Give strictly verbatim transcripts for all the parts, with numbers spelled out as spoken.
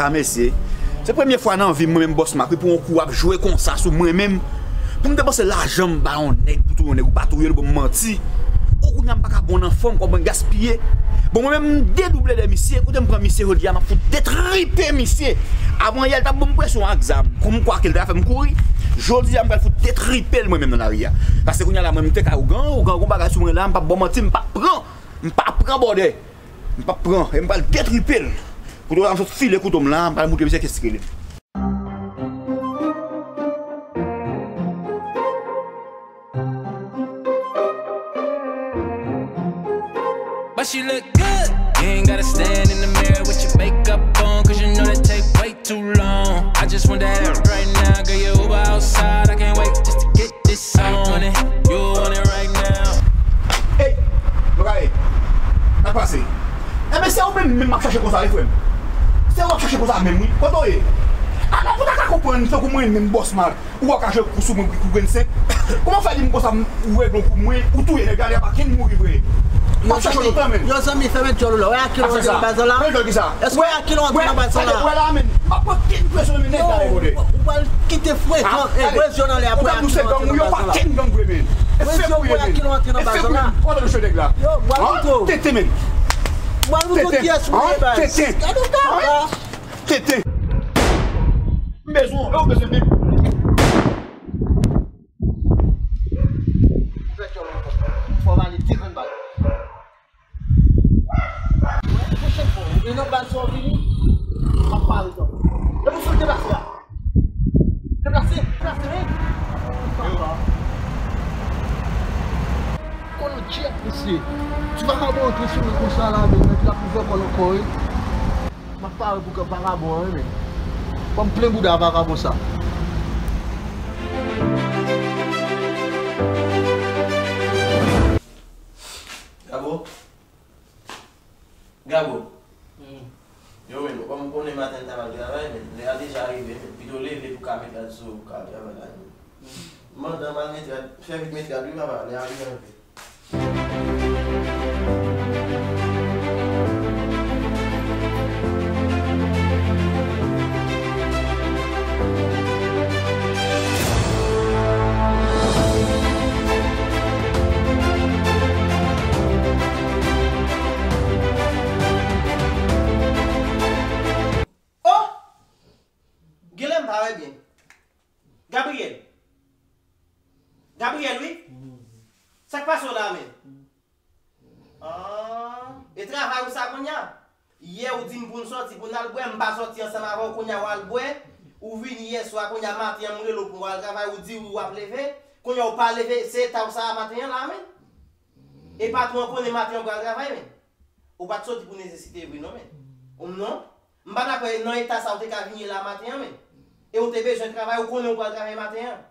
Ah, mesye, se premye fwa nan vi m, mwen menm Bòs Mak, wi, pou yon kou ap jwe konsa sou mwen menm. Pou m te panse lajan m ba yon nèg pou touye yon nèg ou pa touye l, bon, m manti. Ou kounye a m pa ka bon nan fòm, kòb mwen gaspiye. Bon, mwen menm m dedouble de misye, kote m pran misye jodi a, m ap fout detripe misye. Avan yè l t ap ban m presyon ak zam, kòm m kwake l ta fè m kouri. Jodi a m pral fout detripe l mwen menm nan lari a. Paske kounye a la mwen m te ka ougan, ougan gon bagay sou mwen la, m p ap ba w manti, m p ap pran, m p ap pran bòdè. M p ap pran, e m pral detripe l. Kote w la m sot file kouto m la, m pral moutre misye kiyès ki rele m. But she look good. You ain't gotta stand in the mirror with your makeup on, 'cause you know that take way too long. I just want that right now, girl, your Uber outside. I can't wait just to get this on. You want it, you want it right now. Hey, bagay, sa k pase? Enben, se ou menm, menm m ap chache konsa, wi, frè m. Se ou m ap chache konsa menm, wi. Kote w ye? Ala pou ta ka konprann, tankou mwen menm, Bòs Mak. Ou wè w ka jwe kou sou mwen kou grenn senk. Kòman w fè di m konsa, m, ou regle yon kou mwen, ou touye nèg la, nèg la pa kenn mouri vre. M ap chache w lontan, menn. Yo, zanmi, fèmen djòl ou la. Wè a kilè w antre nan baz lan la? Fèmen djòl kisa? Èske wè a kilè w antre nan baz lan la? Wè la, menn. M ap pran kenn presyon nan men nèg la, rewole. Ou pral kite fwe, eh, vwezyon nan lè a, wè a kilè w antre nan baz lan la. Vwezyon, wè a kilè w antre nan baz lan la. Yo, m pral moutre w. Tete, menn. M pral moutre w kiyès ou ye, baz. Gade w ta la. Tete. M bezwen w, e w bezwen menm. Fè djòl ankò. Fò m ale defann bal. Wè, pwochèn fwa, ou gen lòt bal sa w vini, m ap pare ankò. Depi w fin deplase a. Deplase, deplase, wi. Papa. Kòlòt djèt, mesye. Ti vakabon antre sou mwen konsa la, men nèg la ouvè kò l ankò, wi. M ap pare pou vakabon an, wi, men. Fò m plen bouda vakabon sa. Gabo. Gabo. Hmm. Yo, men, kòm m konnen maten l ta pral travay, men, lè a deja rive, men, pito leve pou ka met rad sou ou, pou ka al travay la, men. Hmm. Mandan m al met rad, fè vit met rad, wi, papa, lè a rive anpil. Oh! Genlè m pa wè byen. Gabriel. Gabriel, wi. Sa k pase w la, menn? Ah, e travay ou sa kounye a? Yè ou di m pou n sòti, pou n al bwè, m pa sòti ansanm avè w, kounye a w al bwè, ou vini yè swa, kounye a maten an m rele w pou w al travay, ou di w w ap leve, kounye a w pa leve, se eta w sa a maten an la, menn? E patwon an konnen maten an w pral travay, menn? Ou pa t sòti pou nesesite vre non, menn. Ou non? M pa dakò nan eta sa ou te ka vini la maten an, menn. E ou te bezwen travay, ou konnen ou pral travay maten an.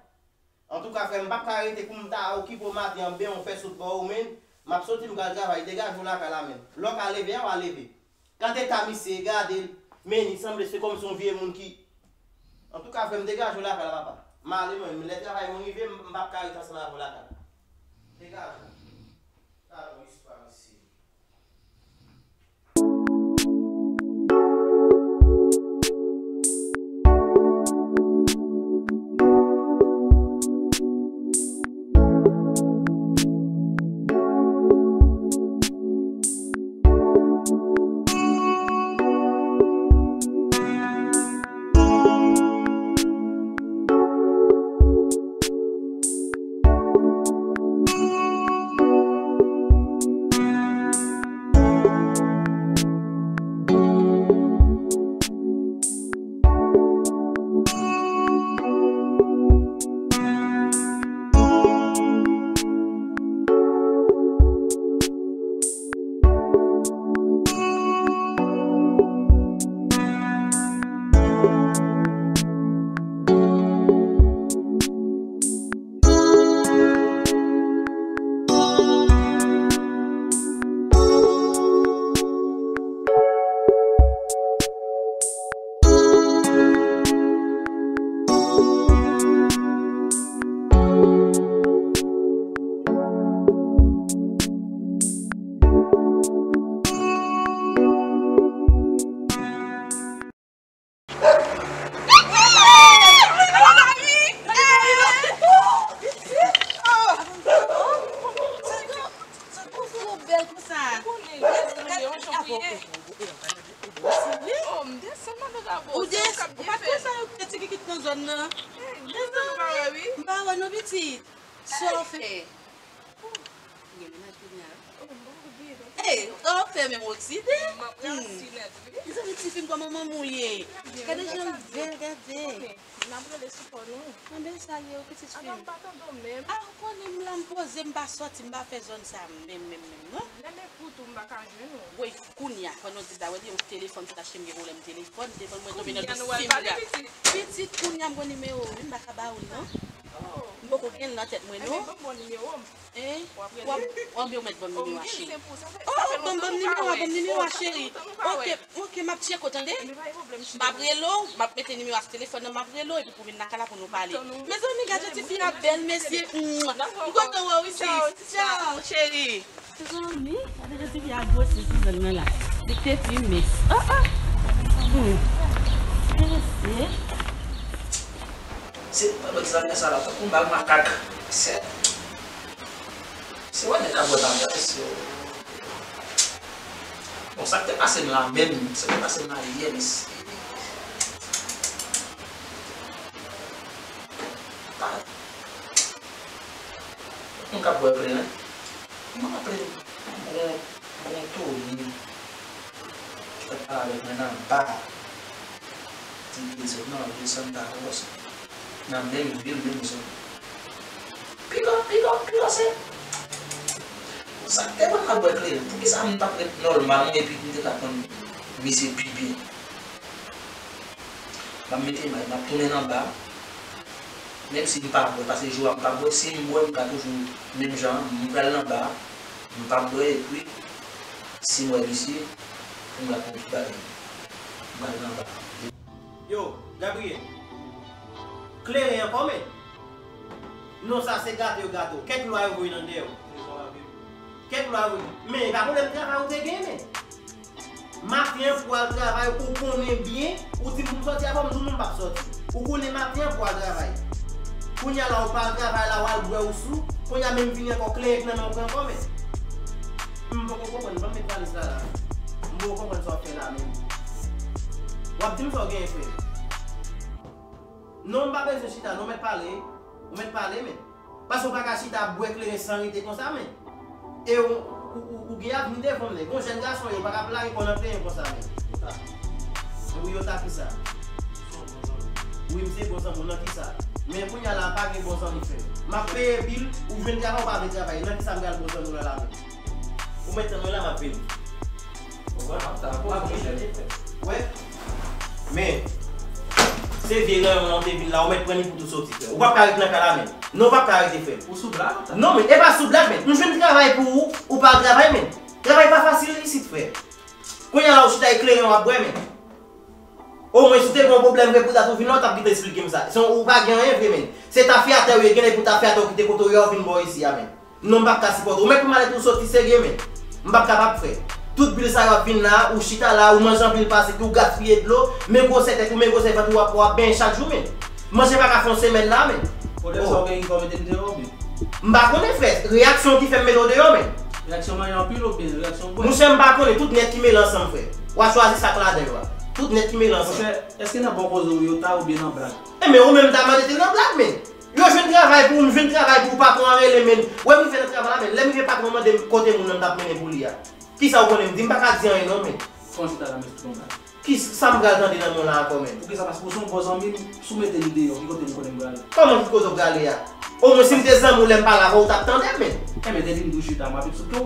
Antouka, frè m, m p ap ka rete pou m ta okipe w maten an, ben w fè sot bò ou, menn. M ap soti, m pral travay, degaje w lakay la, menn. Lè w ka leve a, w a leve. Gade eta misye, gade l, menn, li sanble se kòmsi yon vye moun ki. Antouka, frè m, degaje w lakay la, papa. M ale, mwen, lè travay mwen rive, m, m p ap ka rete ansanm avè w lakay la. Degaje w. Gade yon istwa, mesye. Hey, mezanmi, m pa wè, wi. M pa wè non, pitit. Sa w fè? Ou gen mennaj kounye a, wi. Oh, m poko gen, non. Hey, w ap fè menm okside. M ap rasi nèt, wi. Mezanmi, ti fi m, kòman manman w ye? Gade jan l bèl, gade. N ap rele sou fòn, wi. Anben sa ye, w pitit fi m. Anben m pa tande w menm. A, ou konnen m la, m poze, m pa sòti, m pa fè zòn sa menm, menm, menm, non. Lè m ekoute w, m pa ka jwenn ou. Woy, kounye a, fò nou di sa, wè, li yon telefòn, se ta achte m gen pwoblèm telefòn, telefòn mwen tonbe nan sim grab. Pitit, kounye a m gon nimewo w, wi, m pa ka ba ou l, non. M poko gen l nan tèt mwen, non. Ebyen, ban m bon nimewo m. Hein? W ap, w ap, w ap mèt ban m nimewo a, cheri. Oh, ban m, ban m nimewo a, ban m nimewo a, cheri. Ok, ok, m ap tcheke w, tande? M ap rele w, m ap mete nimewo a sou telefòn nan, m ap rele w, epi pou vin lakay la pou nou pale. Mezanmi, gade ti fi a bèl, mesye. M kontan wè w isit. Tchao, cheri. Mezanmi, gade jan ti fi a gwosi sou zòn nan la. Li te fi mès. Oh, oh. Hmm. Mesye. Se pa lòt zanmi sa la, tankou m ba makak. Se, se wè nèg ap bwè pa m, mesye. Bon, sa k te pase m la menm, sa k te pase m la yè, mesye. Pa, moun k ap bwè kleren. M raple m, gon, gon Tony ki t ap pale avèk mwen nan ba. Di Wilson, non, Wilson pa wè nan menm vil, menm zòn. Piga, piga, piga se. Sa k te ban m ap bwè kleren? Poukisa m pa t ret nòmal mwen epi m te ka konn misye pi byen? M ap mete may, m ap tounen anba. Menm si m pa bwè, paske jou a m pa bwè, si m bwè, m ka toujou menm jan an, m pral anba, m pa bwè, epi si m wè misye, m pral fè yon ti bagay. M pral anba. Yo, Gabriel, kleren ankò, men. Non, sa se gate yo gate w. Kèk lwa yo voye nan dèyè w. Kèk lwa yo voye. Men, e pa pwoblèm travay ou te gen, men. Maten an pou w al travay, ou konnen byen, ou di m pou m sòti avè w, m di w non, m p ap sòti. Ou konnen maten an pou w al travay. Kounye a la, ou pa al travay la, w al bwè, ou sou. Kounye a menm vini ankò, kleren k nan men w pran ankò, men. M poko konprann, ban m met valiz la la. M poko konprann sa w ap fè la menm. W ap di m sa w genyen fè. Non, m pa bezwen chita, non, w mèt pale. Ou mèt pale, men. Paske w pa ka chita ap bwè kleren san rete konsa, men. E ou, ou, ou, ou gen avni devan w, nèg. Yon jèn gason, yo pa ka plake kò nan kleren konsa, men. Wi, yo ta kisa? Wi, m se bon zanmi w nan kisa? Men kounye a la, pa gen bon zanmi fè. M ap peye bil, ou jwenn travay, ou pa vle travay. Nan kisa m pral bon zanmi w la la menm? Ou mèt tann mwen la, m ap vini. Ou konprann? M ap tann ou, m ap vini. Wè. Men, se vye ranyon lan w te vin la, ou mèt pran li pou tou soti, frè. Ou p ap ka ret nan kay la, men. Non, ou p ap ka rete, frè. Ou sou blag? Non, men, e pa sou blag, men. M jwenn travay pou ou, ou pa al travay, men. Travay pa fasil isit, frè. Kounye a la, ou chita e kleren w ap bwè, men. Omwen, si w te gen yon pwoblèm vre pou dat ou vin la, ou t ap gentan esplike m sa. Se yon, ou pa gen anyen vre, men. Se tafyatè ou ye, genlè pou tafyatè ou kite kote ou ye a, ou vin bò isi a, men. Non, m p ap ka sipòte. Ou mèt pou malèt ou soti serye, men. M p ap kapab, frè. Tout bil sa yo ap vin la, ou chita la, ou manje anpil pase, ou gaspiye dlo, men gwosè tèt ou, men gwosè vant ou, w ap, w ap benyen chak jou, men. Manje pa ka fè yon semèn la, men. Pwoblèm sa w gen, ki fè w mete m deyò, oubyen? M pa konnen, frè. Reyaksyon ki fè m mete w deyò, men. Reyaksyon manje anpil oubyen reyaksyon bwè? Monchè, m pa konnen. Tout nèt ki mele ansanm, frè. W a chwazi sa k ladan yo a. Tout nèt ki mele ansanm. Monchè, èske nan bon koze w yo ta oubyen nan blag? Enben, ou menm ta mande te nan blag, men. Yo jwenn travay pou ou, m jwenn travay pou ou, patwon an rele m, men. Wè m rive nan travay la, men. Lè m rive, patwon an mande m kote moun nan m t ap mennen pou li a. Kisa ou konnen m di? M pa ka di anyen non, men. Kòman se ta la, men, tout yon blag? Ki sa m pral tande nan men w la ankò, men? Poukisa? Paske ou se yon bon zanmi m, si w mete m deyò, ki kote m konnen m prale? Kòman ki kote w prale a? Omwen si m te zanmi w lè m pale avè w, ou t ap tande m, men. Enben, te di m tou chita, m ap eksplike w.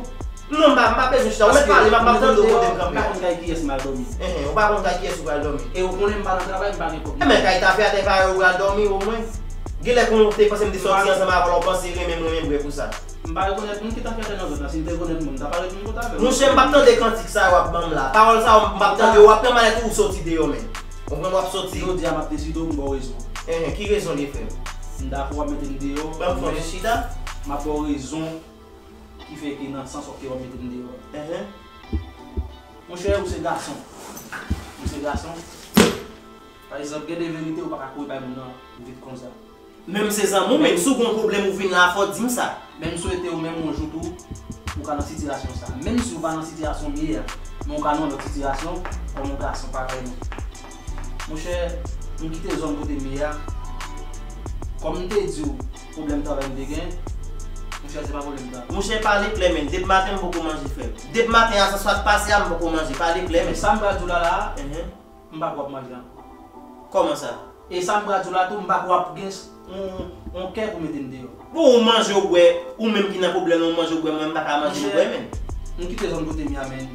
Non, m pa, m pa bezwen chita. Ou mèt pale, m ap, m ap tande w kote m kanpe a. M pa konn kay kiyès m al dòmi. Enhen, ou pa konn kay kiyès ou pral dòmi. E ou konnen m pa nan travay, m pa gen kòb. Enben, kay tafyatè parèy ou pral dòmi, omwen. Genlè kon ou te panse m te sòti ansanm avè w, ou panse renmen m, renmen m vre pou sa. M pa rekonèt moun ki tafyatè nan zòn nan. Si m te rekonèt moun, m ta pa ret menm kote avè w. Monchè, m p ap tande kantik sa yo w ap ban m la. Pawòl sa yo, m p ap tande yo. W ap pran malèt ou, ou soti deyò, men. Ou konprann, w ap soti. Jodi a, m ap deside w, m ba w rezon. Enhen, ki rezon li, frè m? M dakò w ap mete m deyò, men m ap ba w rezon ki fè ke nan sans w ap, ke w ap mete m deyò a. Enhen. Monchè, ou se gason. Ou se gason. Pa egzanp, gen de verite ou pa ka kouri bay moun nan vit konsa. Menm se zanmi w, menm si w gen yon pwoblèm ou vin la, fò w di m sa. Men m swete w menm yon jou tou, ou ka nan sitiyasyon sa. Menm si w pa nan sitiyasyon m ye a, men w ka nan yon lòt sitiyasyon, kòm yon gason parèy mwen. Monchè, m kite zòn kote m ye a, Kòm m te di w, pwoblèm travay m te gen, monchè, se pa pwoblèm travay. Monchè, pale klè, menn. Depi maten, m poko manje, frè m. Depi maten a, sa swa k pase a, m poko manje. Pale klè, menn. Sa m pral di w la la, Enhen. M pa kwè w ap manje ankò. Kòman sa? E sa m pral di w la tou, m pa kwè w ap gen yon, yon kè pou mete m deyò. Bon, ou manje, ou bwè, ou menm ki nan pwoblèm nan, ou manje, ou bwè, mwen, m pa ka manje, m bwè, menn. M kite zòn kote m ye a, menn.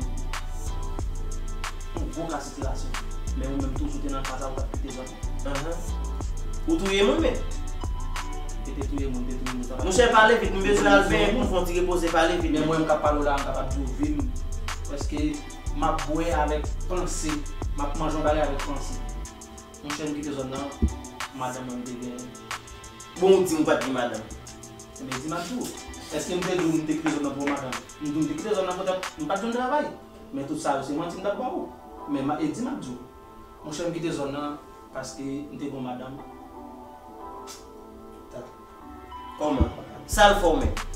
Yon gwo ka sitirasyon. Men ou menm toujou te nan ka sa, ou t ap kite zòn nan. Ou touye moun, menn. Te te touye moun, te touye moun, sa pa. Monchè, pale vit, m bezwen al benyen pou m fè yon ti repoze, pale vit. Men mwen, m k ap pale w la, m kapab di w vi m, prèske m ap bwè avèk panse, m ap manje yon bagay avèk panse. Monchè, m kite zòn nan, madanm mwen m te genyen. Bon, ou di m ou pa t gen madanm. Ebyen, di m ap di w. Èske m te di w m te kite zòn nan pou yon madanm? M di w m te kite zòn nan poutèt m pa t jwenn travay. Men tout sa yo se manti m t ap ba w. Men e di m ap di w. Monchè, m kite zòn nan paske m te gen yon madanm. Kòman? Sa l fè w menm?